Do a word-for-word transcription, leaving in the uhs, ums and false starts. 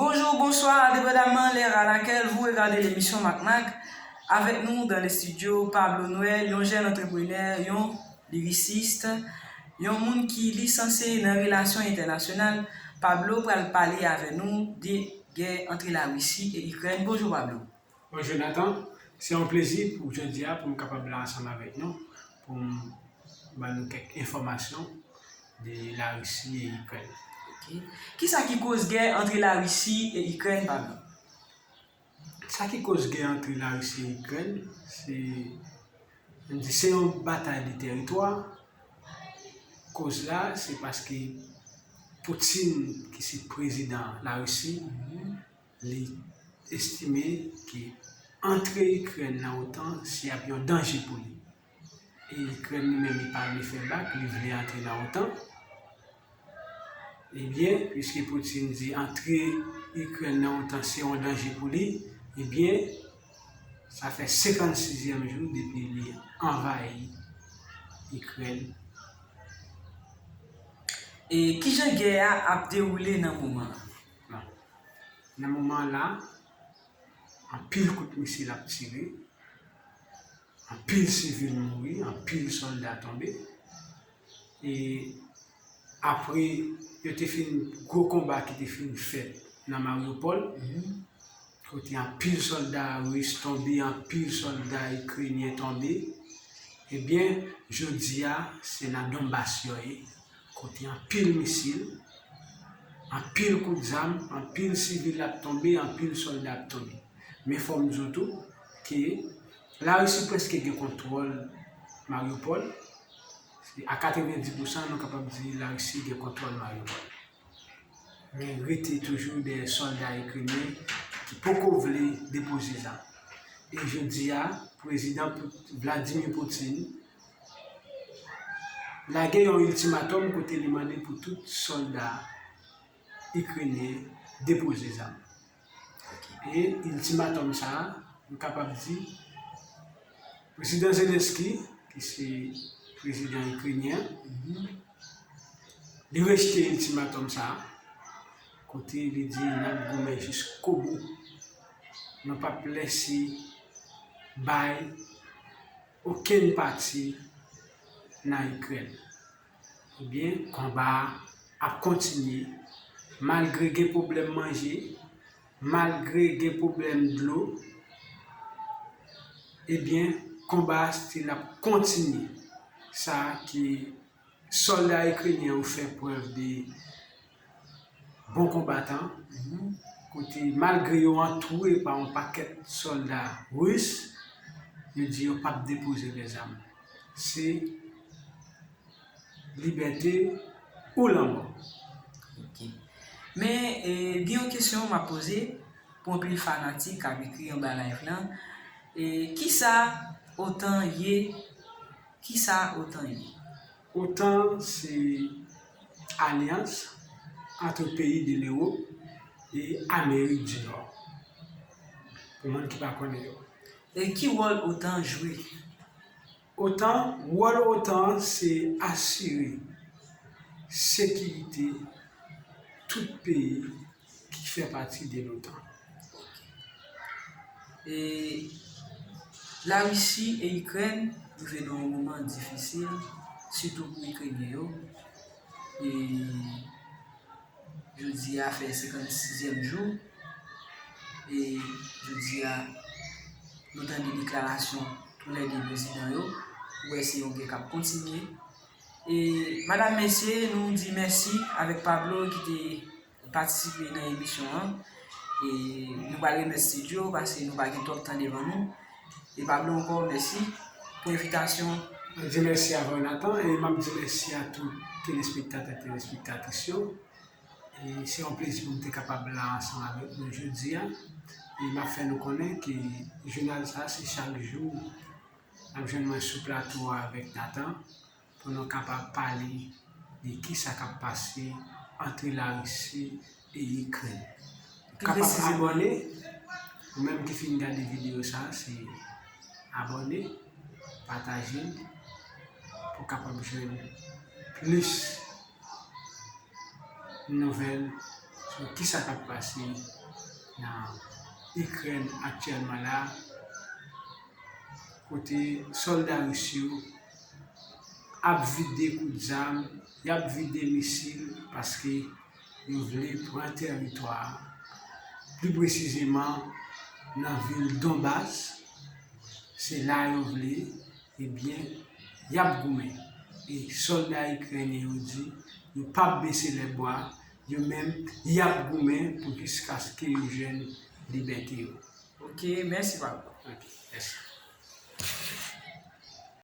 Bonjour, bonsoir, dépendamment l'heure à laquelle vous regardez l'émission Makmak. Avec nous dans les studios, Pablo Noël, yon jèn antreprenè, yon lirisis, yon moun ki lisanse nan relasyon entènasyonal. Pablo pral pale avè nou de gè antre Larisi e Ikrèn. Bonjou, Pablo. Bonjou, Nathan. Se yon plezi pou jodi a pou m kapab la ansanm avèk nou, pou m ba nou kèk enfòmasyon de Larisi e Ikrèn. Ok. Kisa ki koz gè antre Larisi e Ikrèn, Pablo? Sa ki koz gè antre Larisi e Ikrèn, se, m di, se yon batay de tèritwa. Koz la, se paske Putin, ki se prezidan Larisi, li estime ke antre Ikrèn nan OTAN, se ap yon danje pou li. E Ikrèn li menm, li pa vle fè bak, li vle antre nan OTAN. Ebyen, piske Putin di antre Ikrèn nan OTAN se yon danje pou li, ebyen, sa fè senkannsizyèm jou depi li anvayi Ikrèn. E kijan gè a ap dewoule nan moman an? Bon. Nan moman la, anpil kout misil ap tire, anpil sivil mouri, anpil sòlda tonbe. E apre yo te fin, gwo konba ki te fin fèt nan Mariupol, kote anpil sòlda ris tonbe, anpil sòlda ikrenyen tonbe, ebyen, jodi a, se nan Donbas yo ye, kote anpil misil, anpil kout zam, anpil sivil ap tonbe, anpil sòlda ap tonbe. Men fò m di w tou ke Larisi prèske gen kontwòl Mariupol. Se a katrevenndis pousan, nou kapab di Larisi gen kontwòl Mariupol. Men rete toujou de sòlda ikrenyen ki poko vle depoze zam. E jodi a, prezidan Put-, Vladimir Putin lage yon iltimatòm kote li mande pou tout sòlda ikrenyen depoze zam. E iltimatòm sa a, nou kapab di, prezidan Zelensky, ki se prezidan ikrenyen an, li rejte iltimatòm sa a, kote li di n ap goumen jiskobou. Nou p ap lese bay okenn pati nan Ikrèn. Ebyen, konba a ap kontinye, malgre gen pwoblèm manje, malgre gen pwoblèm dlo, ebyen, konba a still ap kontinye. Sa ki sòlda ikrenyen yo fè prèv de bon konbatan, kote malgre yo antoure pa yon pakèt sòlda ris, yo di yo p ap depoze lèzam. Se libète ou lanmò. Ok. Men, e, gen yon kesyon m ap poze pou anpil fanatik k ap ekri anba live lan. E, kisa OTAN ye? Kisa OTAN ye? OTAN se alyans ant peyi de Lewòp e Amerik di Nò. Pou moun ki pa konnen yo. E ki wòl OTAN jwe? OTAN, wòl OTAN se asire sekirite tout peyi ki fè pati de l'OTAN. E Larisi e Ikrèn rive nan yon moman difisil, sitou pou Ikrenyen yo. E jodi a fè senkannsizyèm jou. E jodi a, nou tande deklarasyon toulède prezidan yo. Ou wè se yon gè k ap kontinye. E madam, mesye, nou di mèsi avèk Pablo ki te patisipe nan emisyon an. E nou pral remèt studio paske nou pa gen twòp tan devan nou. E Pablo, ankò, mèsi pou envitasyon. Mwen di mèsi avè w, Nathan, e m ap di mèsi a tout telespektatè, telespektatris yo. E se yon plezi pou m te kapab la ansanm avèk nou jodi a. E m ap fè nou konnen ke jounal sa a, se chak jou n ap jwenn mwen sou plato a avèk Nathan pou nou kapab pale de kisa k ap pase ant Larisi e Ikrèn. Ou kapab abòne, ou menm ki fin gade videyo sa a, se abòne, pataje l, pou w kapab jwenn plis nouvèl Kisa k ap pase nan Ikrèn aktyèlman la, kote sòlda ris yo ap vide kout zam, y ap vide misil, paske yo vle pran tèritwa a, pli presizeman nan vil Donbas. Se la yo vle, ebyen, y ap goumen. E sòlda ikrenyen yo di yo p ap bese lèbwa, yo menm, y ap goumen pou jiskaske yo jwenn libète yo. Ok, mèsi papa. Ok, mèsi.